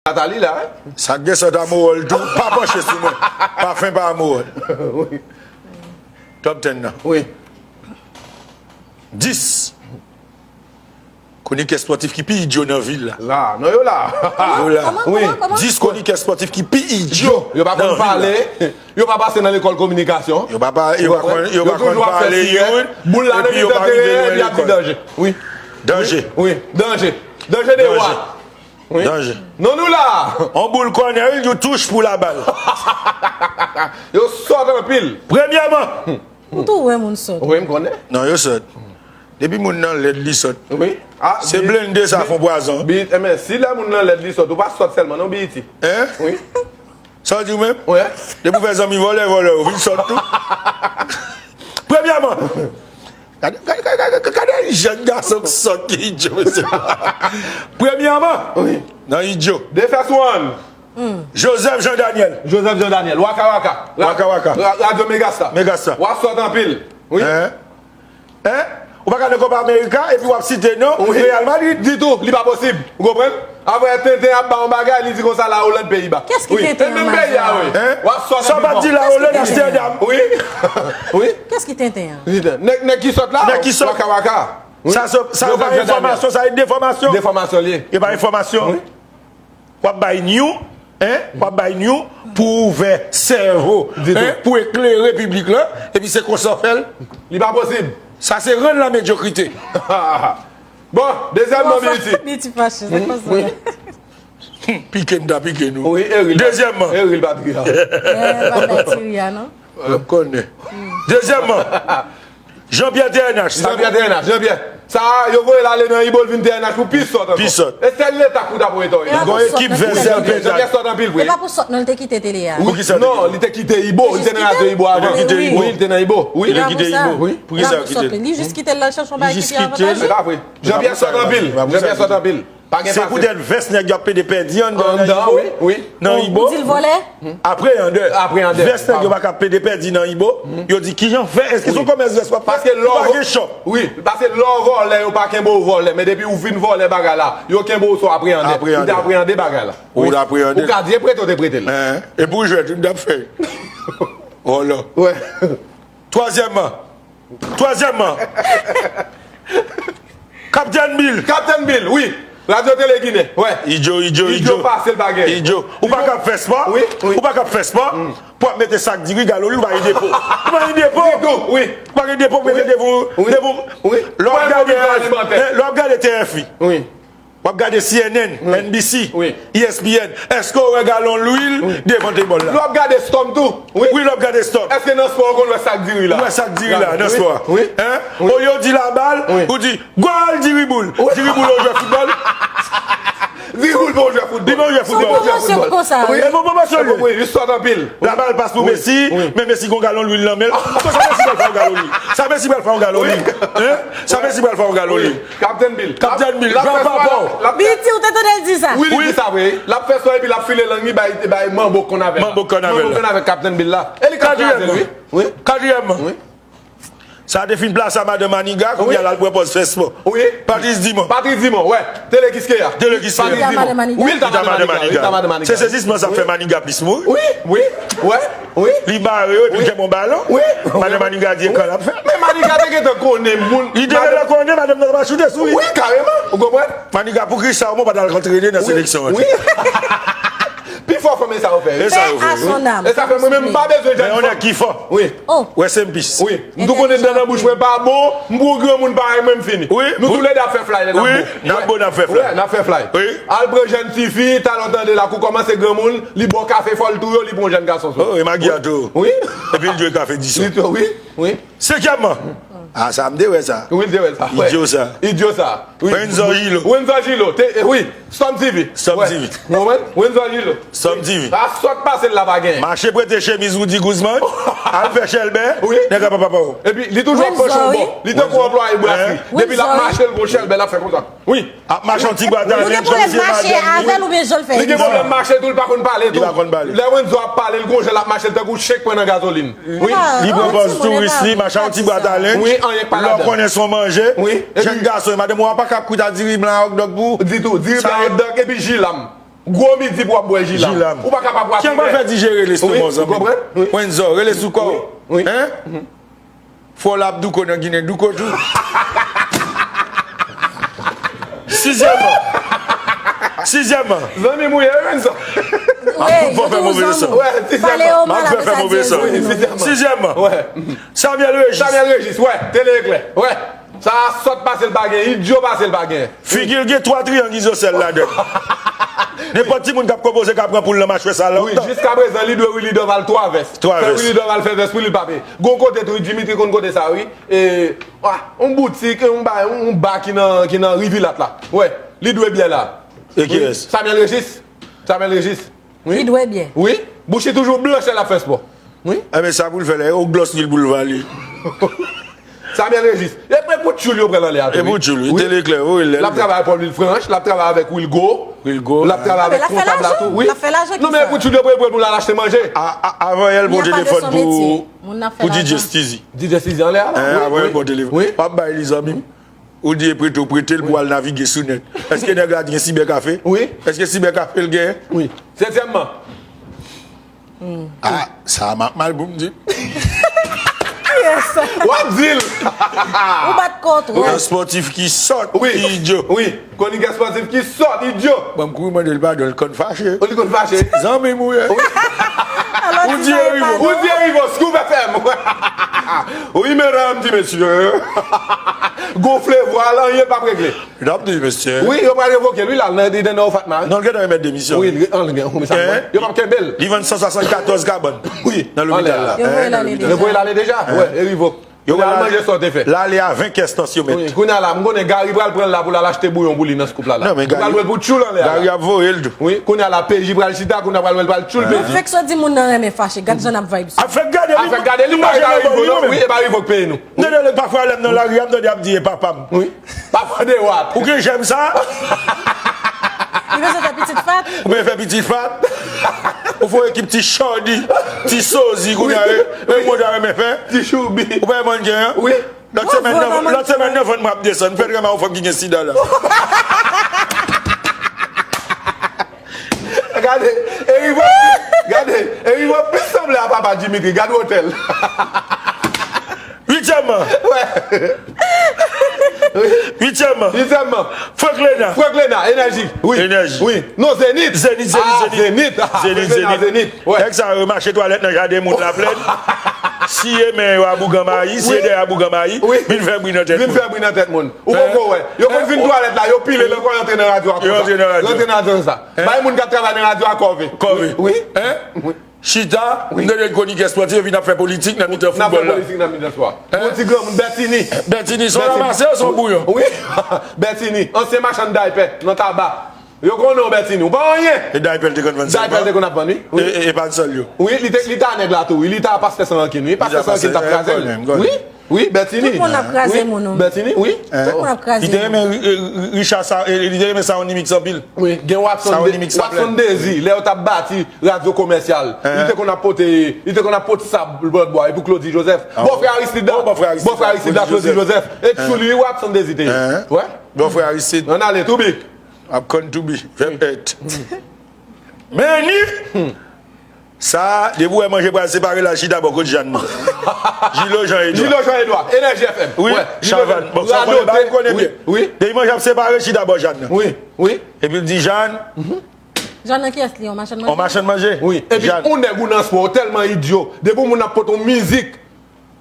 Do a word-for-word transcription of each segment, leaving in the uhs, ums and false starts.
Nathalie la, hein? Sa k gen sòt a Mowòl tou, pa panche sou mwen. Pafen pa a Mowòl. Wi. Top ten nan. Wi. Dis. Konikè spòtif ki pi idyo nan vil la. La, non, yo la. Yo la. Kòman, wi, kòman, kòman? Dis konikè spòtif ki pi idyo. Yo pa konn pale. Yo pa pase nan lekòl kominikasyon. Yo pa pa, yo pa konn, yo pa konn pale youn. Boul la nan mitan teren, epi y ap di danje. Wi. Danje. Wi, danje. Danje de wa. Wi. Danje. Non, nou la. On boul kònè, wi, yon touch pou la balle. Yo sòt anpil. Premyèman. Ou tou wè moun sòt. Wi, m konnen. Non, yo sòt. Depi moun nan lèd, li sòt. Wi. Ah, se blende sa fon pwazon. Bi, enben, si lè moun nan lèd, li sòt, ou pa sòt sèlman, non, B E T. Hein? Wi. Sa w di w menm? Wi. Depi w fè zanmi vòlè, vòlè, ou vin sòt tou. Premyèman, gade, gade, gade, gade, gade jèn gason k sòt ki idyo, mesye. Premyèman, wi, nan idyo. De fès wan. Joseph Jean Daniel. Joseph Jean Daniel. Waka Waka. Ra-, Waka Waka. Ra-, Radyo Megastar. Megastar. W ap sòt anpil. Wi. Hein? Hein? Ou pa ka nan Copa America epi w ap site non Real Madrid. Ditou, li pa posib. Ou konprann? Apre Tenten ap ba yon bagay, li di konsa la Hollande, Pays-Bas. Kès ki Tenten an, menm peyi a, wi. Hein? W ap sòt anpil. Sa w pa di la Hollande, Amsterdam. Wi. Wi. Kès ki Tenten an? Nèg, nèg ki sòt la, Waka Waka. Wi. Sa, sa, sa pa enfòmasyon, sa e defòmasyon. Defòmasyon li ye. E pa enfòmasyon. Wi. W ap bay nyou, hein? W ap bay nyou pou ouvè sèvo, hein? Pou eklere piblik la, epi se konsa w fè l. Li pa posib. Sa se rann la medyokrite. Bon, dezyèmman, Biti. Biti fache, se konsa. Wi. Pike m ta pike nou. Wi, Eril. Dezyèmman. Eril pa tiri a. Eh, pa bay tiri a, non? M konnen. Dezyèmman, Jean-Pierre T N H. Jean-Pierre T N H, Jean-Pierre. Sa a, yo voye l ale nan Ibo, l vin T N H pou pi sòt ankò. Pi sòt. E sèl Leta k pou ta voye tòre. Gon ekip vè sèl Jean-Pierre sòt anpil vre. E pa pou sòt non, li te kite tele a. Wi, non, li te kite Ibo, li te nan radyo Ibo avan. Li te kite Ibo. Wi, li te nan Ibo. Wi. Li te kite Ibo. Pou ki sa yo kite l? Li jis kite l al chèche yon bagay ki pi avantaje. Se pa vre. Jean-Pierre sòt anpil. Jean-Pierre sòt anpil. Pa gen pase. Se poutèt vès nèg yo ap pede pèdi anndan nan Ibo. Wi, wi. Nan Ibo. Ou di l vòlè? Apreandè. Apreandè. Vès nèg yo pa ka pede pèdi nan Ibo. Yo di kijan fè, èske se yon kòmès vès w ap fè? Paske lè w pa gen chòp. Wi, paske lè w vòlè, yo pa kenbe w vòlè. Men depi w vin vòlè bagay la, yo kenbe w sou apreandè. Ou te apreande bagay la. Ou te apreande. Ou ka di e prete, w te prete l. Hein? Epi w jwèt, ou t ap fè. Vòlò. Wi. Twazyèmman, Twazyèmman, Kaptèn Bil. Kaptèn Bil, wi. Radyo Tele Ginen, wè. Idyo, idyo, idyo. Idyo fasil pa gen. Idyo. Ou pa ka ap fè spò? Wi, wi. Ou pa ka ap fè spò? Pou w ap mete sak diri, galon lwil, ou pa gen depo. Ou pa gen depo. Ditou, wi. Ou pa gen depo pou mete devan, devan. Wi. Lè w ap gade, lè w ap gade T F I. Wi. W ap gade C N N, N B C, E S P N. Èske w wè galon lwil devan tebòl la? Lè w ap gade Storm tou. Wi, lè w ap gade Storm. Èske nan spò w konn wè sak diri la? Ou wè sak diri la nan spò a? Wi. Hein? Olye w di Labal, ou di gòl Diriboul. Diriboul yon jwè foutbòl. Diriboul pa yon jwè foutbòl. Li pa yon jwè foutbòl. Se yon pwomosyon konsa, wi. E bon pwomosyon li. Wi, li sòt anpil. Labal pas pou Messi, men Messi gon galon lwil nan men l. Sa Messi pral fè yon galon lwil? Sa Messi pral fè yon galon lwil? Hein? Sa Messi pral fè yon galon lwil? Kaptèn Bil. Kaptèn Bil, gran papa w. Piti, ou te tande l di sa? Wi, li di sa vre. L ap fè swa epi l ap file lang li bay, bay manbo k konn avè l la. Manbo k konn avè l la. Manbo k konn avè Kaptèn Bil la. E li k ap kraze l, wi. Wi. Katriyèmman. Wi. Sa te fin plase a madan Maniga, kounye a l al pran pòz fè spò. Wi. Patrice Dumont. Patrice Dumont, wè. Tele Kiskeya. Tele Kiskeya. Patrice Dumont. Wi, l ta madan Maniga. Wi, l ta madan Maniga. Se sezisman sa k fè Maniga plis mouri. Wi, wi, wè. Wi. Li bare yo epi l kenbe yon balon. Wi. Madan Maniga di e kan l ap fè. Men Maniga te gentan konnen moun. Li te gentan konnen madanm nan t ap choute sou li. Wi, kareman. Ou konprann? Maniga, poukisa w pa t al antrene nan seleksyon an? Wi. Pi fò fanm e sa yo fè. E sa yo fè. Paix à son âme. E sa fè mwen menm m pa bezwen Janifer. Men yon nèg ki fò. Wi. Wè se m pis. Wi. M tou konnen dan nan bouch mwen pa bon, m pou yon granmoun parèy mwen m fini. Wi. Nou toulède ap fè fly lè n ap bon. Wi, n ap bon, n ap fè fly. Wi, n ap fè fly. Wi. Al pran jèn tifi, talè w tande la kou kòmanse granmoun, li bò kafe fò l touye w, li pran yon jèn gason sou. Oh, e Maggie a tou. Wi. Epi l dwe kafe dison. Li tou, wi, wi. Senkyèmman. Ah, sa m te wè sa. Wi, l te wè sa. Idyo sa. Idyo sa. Wi. Renzo Gilo. Renzo Gilo. Te, eh, wi. Storm T V. Storm T V. Ou konprann? Renzo Gilo. Storm T V. Pa sòt pase l la pa genyen. Mache prete chemiz Rudy Guzman. Al fè chèlbè. Wi. Nèg la pa papa w. Epi, li toujou ap panche yon bò. Li tankou anplwaye brasri. Depi l ap mache, l gon chèlbè, l ap fè konsa. Wi. Ap mache yon ti bwa talenn kòmsi se madanm li. Ou gen pwoblèm mache tou, l pa konn pale tou. Li pa konn pale. Lè Renzo ap pale, l gon jan l ap mache, l tankou chèk pran nan gazolin. Wi. Li pran pòz touris li, mache yon ti bwa talenn. Wi, anyen k pa ladan. Lè w konnen se yon manje. Wi. Jèn gason, madanm ou a pa ka ap kwit a diri blan a hot dog pou ou. Ditou, diri blan a hot dog epi ji lam. Gwo midi pou w ap bwè jilam. Ou pa ka pa bwè. Kiyès k pral fè dijere lestomak w, zanmi m? Ou konprann? Wi. Wenzo, rele sou kò w. Wi. Hein? Fò l ap douko nan Ginen, douko tou. Sizyèmman. Sizyèmman. Zanmi m ou ye, wi, Wenzo. M ap fè move leson. M ap fè move leson. Sizyèmman. Samuel Régis. Samuel Régis, wè, Tele Eklè. Wè. Sa a sòt pase l pa gen, idyo pase l pa gen. Figi l gen twa triyang izosèl ladan l. Nenpòt timoun k ap konpoze ka pran poul nan machwè sa lontan. Wi, jiskaprezan, li dwe Willy Dorval twa vès. Twa vès. Fè Willy Dorval fè vès pou li, l pa peye. Gon kote tou, wi, Dimitri konn kote sa, wi. E, ah, yon boutik, yon ba, yon, yon ba ki nan, ki nan Rivilat la. Wè, li dwe byè la. E kiyès? Samuel Régis. Samuel Régis. Wi. Li dwe byè. Wi. Bouch li toujou blanch lè l ap fè spò. Wi. Enben, sa pou l fè la, e yon glòs lwil pou l vale. Samuel Régis. E pou, e pou tchoul yo pran l anlè a tou, wi. E pou tchoul, wi. Tele Eklè, wi, lè l ap travay Pòl Lil Franch, l ap travay avèk Wilgo. Wilgo. L ap travay avèk kontab la tou, wi. L ap fè lajan, l ap fè lajan. Non, men e pou tchoul yo pran, pran pou l al achte manje. A, a, avan yè l pran telefòn pou, pou D J Steezy. D J Steezy anlè a la. Hein, avan yè l pran telefòn. Wi. W ap bay li, zanmi m. Ou di e prete w prete l pou al navige sou nèt. Èske nèg la gen sibèkafe? Wi. Èske sibèkafe l genyen? Wi. Setyèmman. Ah, sa m ap mal pou m di. W ap di l. Ou bat kò w twòp. Yon spòtif ki sòt, ki idyo. Wi. Kwonikè spòtif ki sòt, idyo. Bon, m kouri mande l padon, l konn fache. Ou li konn fache. Zanmi m ou ye. Wi. Ou di Erivo. Ou di Erivo, Scoop F M. Wi, medam, ti mesye. Gonfle vwa l, anyen p ap regle. N ap di, mesye. Wi, yo pral revoke l, wi, la, nan, li nan Ofatma. Non, l gentan remèt demisyon. Wi, l re-, an, l gen, kòmisa, wi. Yo p ap kenbe l. Li vann san swasannkatòz kabann nan lopital la. Yo voye l ale deja. Yo voye l ale deja. Wè, Erivo. Yo pral manje sa w te fè. L ale a ven kès tansiyomèt. Wi, kounye a la, m konnen Gary pral pran l la pou l al achte bouyon pou li nan Scoop la, la. Non, men Gary, yo pral voye l pou tchoul anlè a. Gary ap voye l tou. Wi, kounye a la, P J pral chita, kounye a pral wè l pral tchoul P J. Fèk sot di moun nan renmen fache. Gad jan n ap vibes. Ap fèk gade, li pa Erivo, non. Wi, e pa Erivo k peye nou. M tande lè pafwa lè m nan lari a, m tande y ap di e papa m. Wi. Papa de wat. Ou gen jèm sa? Li bezwen fè pitit fat. Ou bezwen fè pitit fat. Ou fè yon ekip ti chòdi, ti sozi, kounye a, e, e moun ta renmen fè. Ti choubi. Ou pa wè manje an? Wi. Lòt semèn nan, lòt semèn nan, vant mwen ap desann. M fè trè mal yon fanm ki gen sida la. Gade, Erivo, gade, Erivo plis sanble a papa Dimitri, gade wotè l. Uityèmman. Wè. Uityèmman. Uityèmman. Frank Lena. Frank Lena, Enèji. Wi. Enèji. Wi. Non, Zenith. Zenith, Zenith, Zenith. Zenith, Zenith. Wè. Nèg sa yo mache twalèt nan jaden moun Laplèn. Siye men yo a bougan mayi, siye dèyè a bougan mayi. Wi. Vin fè bri nan tèt moun. Vin fè bri nan tèt moun. Ou poko wè. Yo konn vin twalèt la, yo pile l ankò, yo antre nan radyo a konsa. Yo antre nan radyo. Yo antre nan radyo sa. Bay moun k ap travay nan radyo a kòve. Kòve. Wi. Hein? Wi. Chita, m tande kwonikè espòtif, epi n ap fè politik nan mitan foutbòl la. N ap fè politik nan mitan spò. Yon ti granmoun, Bètini. Bètini, se yon ramasè ou se yon bouyon? Wi, Bètini, ansyen machann daypè nan Taba. Yo konnen w, Bètini, ou pa anyen. E daypè l te konn vann sèlman? Daypè l te konn ap vann, wi. E, e, e pa sèl yo? Wi, li te, li ta nèg la tou, wi, li ta pastè San Rankin, wi, pastè San Rankin t ap kraze l. Wi. Wi, Bètini. Tout moun ap kraze moun, wi. Bètini, wi. Tout moun ap kraze moun. Li te renmen Ri-, Ri-, Richard Sa-, li te renmen Saronimix anpil. Wi, gen Watson, Watson Dezi, lè yo t ap bati radyo komèsyal, li te konn ap pote, li te konn ap pote sab lòt bò a, e pou Claudy Joseph. Bòfrè Aristide la. Bòfrè Aristide la, Claudy Joseph. E tchoul li, Watson Dezi te ye. Wè. Bòfrè Aristide. Ann ale, Toubi. Ap konn Toubi. Fè pèt. Men ni. Sa, depi w wè manje pral separe, l al chita bò kot Jàn nan. Jilo Jan Edwa. Jilo Jan Edwa, Enèji F M. Wi, Chavann. Bon, sa w konnen, ba, ou konnen byen. Wi. Depi manje ap separe, chita bò Jàn nan. Wi, wi. Epi l di, Jàn. Jàn nan kiyès li? Yon machann manje? Yon machann manje. Wi. Epi yon nèg ou nan spò, ou tèlman idyo. Depi yon moun ap pote yon mizik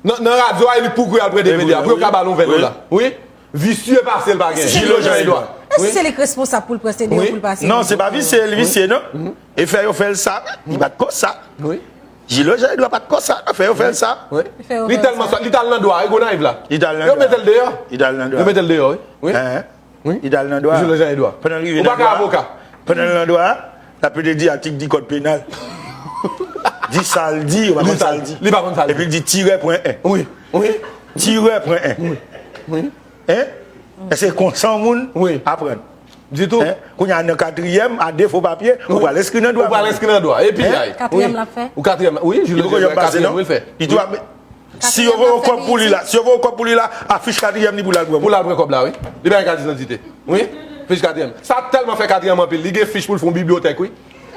nan, nan radyo a, li pou kou al pran D V D a, pou yo ka ba l yon vè dola. Wi. Visye pase l pa gen. Jilo Jan Edwa. Èske se li k responsab pou l pran C D yo pou l pase? Non, se pa visye, li visye, non. E fè yo fè l sa, li pa t konsa. Wi. Jilo Jan Edwa pa t konsa, fè yo fè l sa. Wi. Li tèlman sòt, li t al nan dwa, wi, Gonayiv la. Li t al nan dwa. Yo mete l deyò. Li t al nan dwa. Yo mete l deyò, wi. Wi. Li t al nan dwa. Jilo Jan Edwa. Pandan l rive nan dwa. Ou pa ka avoka. Pandan l nan dwa, l ap plede di atik di kòd penal. Di sa l di, yo pa konn sa l di. Li pa konn sa l di. Epi l di tirè pwen en. Wi, wi. Tirè pwen en. Wi, wi. Hein? Èske konsa yon moun aprann? Ditou. Hein? Kounye a nan katriyèm, a defo papye, ou pral enskri nan dwa. Ou pral enskri nan dwa. Epi, ay. Katriyèm l ap fè? Ou katriyèm, wi, Jilo Jan Edwa katriyèm, wi, l fè. Li tou ap Si yo voye yon kòb pou li la, si yo voye yon kòb pou li la, afich katriyèm li pou l al pran. Pou l al pran kòb la, wi. Li bay kat idantite. Wi. Fich katriyèm. Sa tèlman fè katriyèm anpil, li gen fich pou l fè yon bibliyotèk, wi.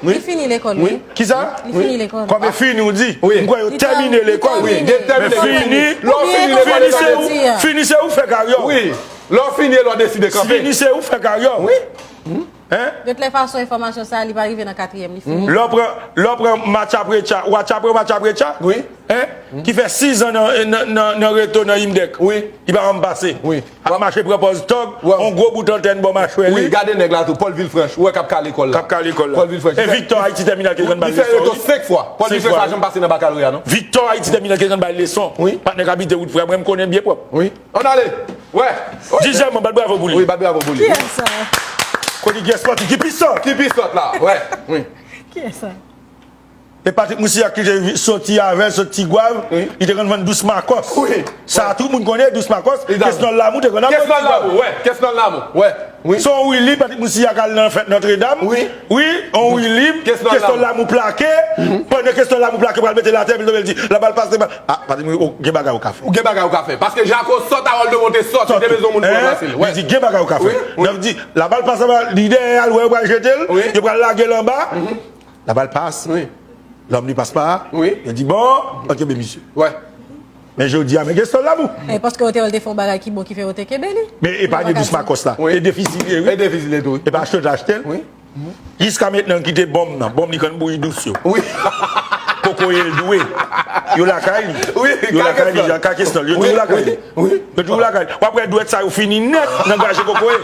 Wi. Li fini lekòl, wi. Kisa? Li fini lekòl. Kòman fini ou di? Wi. M kwè yo tèmine lekòl. Wi, gen tèmine Men fini. Lè w fini lekòl, Fini se ou, fini se ou fè karyè w. Wi. Lè w fini, lè w deside kanpe. Fini se ou fè karyè w. Wi. Hein? De toute façon, enfòmasyon sa a, li pa rive nan katriyèm, li fini. Lè w pran, lè w pran match apre tcha, watch apre match apre tcha. Wi. Hein? Ki fè sizan nan, nan, nan, nan reto nan IMDEC. Wi. Li pa janm pase. Wi. Ap mache pran pòz tòg, Wi. On gwo bout antèn bò machwè Wi, li. Gade nèg la tou, Paul Villefranche. Ou wè k ap kale kòl la. K ap kale kòl la. Paul Villefranche. E Victor Haïti Terminal ki te konn ba l Li fè leson. Reto senk fwa. Paul Senk Villefranche fwa. Pa janm pase nan bakalorya, non? Victor Haïti Terminal ki te konn ba l leson. Wi. Patnè k abite wout frè mwen, m konnen byen pwòp. Wi. Ann ale. Wè. Dizèman, bat bravo pou li. Wi, bat bravo pou li. Kiyès sa? Kote ki espòti ki pisan. Ki pi sòt la? Wè. Wi. Kiyès sa? E Patrick Moussignac ki te vi- soti avè l, soti Tigwav, Wi. li te konn vann dous makòs. Wi. Sa tout moun konnen, dous makòs. Li dam. Kesnòl Lamou te konn ap Kesnòl vann Tigwav. Lamou, wè. Kesnòl Lamou, wè. Wi. Se yon wi lib, Patrick Moussignac al nan fèt Notre Dame. Wi. Wi, yon wi lib. Kesnòl Kesnòl Lamou. Lamou plake. Pandan Kesnòl Lamou plake, pral mete l atè, epi l tonbe, l di, Labal pase, ah, Patrick Moussignac, gen bagay ou ka fè. Ou gen bagay ou ka fè. Paske Jako sòt, Harold Monte sòt, li te bezwen moun pou ranmase l. Li di, gen bagay ou ka fè. Wi, wi. Nan di, Labal pase, li dèyè al, wè, yo pral jete l, Wi. yo pral lage l anba. Labal pase. Wi. Lòm li pase pa. Wi. Yo di, bon, an kenbe misye. Wè. Men jodi a, men Kesnòl Lamou. E paske yo te wè l te fè yon bagay ki bon ki fè yo te kenbe li. Men epagne dous makòs la. Wi. E defisi li, wi. E defisi li tou. E pa achte l, achte l. Wi. Jiska mentnan, kite bonm nan. Bonm li konn bouyi dous yo. Wi. Kokoye l dwe. Yo lakay li. Wi, Yo lakay li, Kesnòl. Ka Kesnòl. Yo Wi, toujou lakay li. wi, wi. Yo toujou lakay li. W ap wè dwèt sa yo fini nèt nan graje kokoye.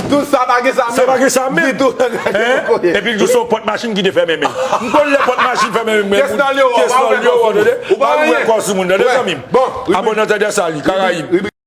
Tout sa pa gen sa menm. Sa pa gen sa menm. Ditou nan graje Hein? kokoye. Epi l di se yon pòt machin ki te fèmen men. M konn lè pòt machin fèmen men. Kesnòl yo, ou pa wè kò sou moun. Ou pa wè Ou wè anyen. Kò sou moun, tande Wè. Zanmi m. Bon, Abòne nan Tande Sa li, Karayib.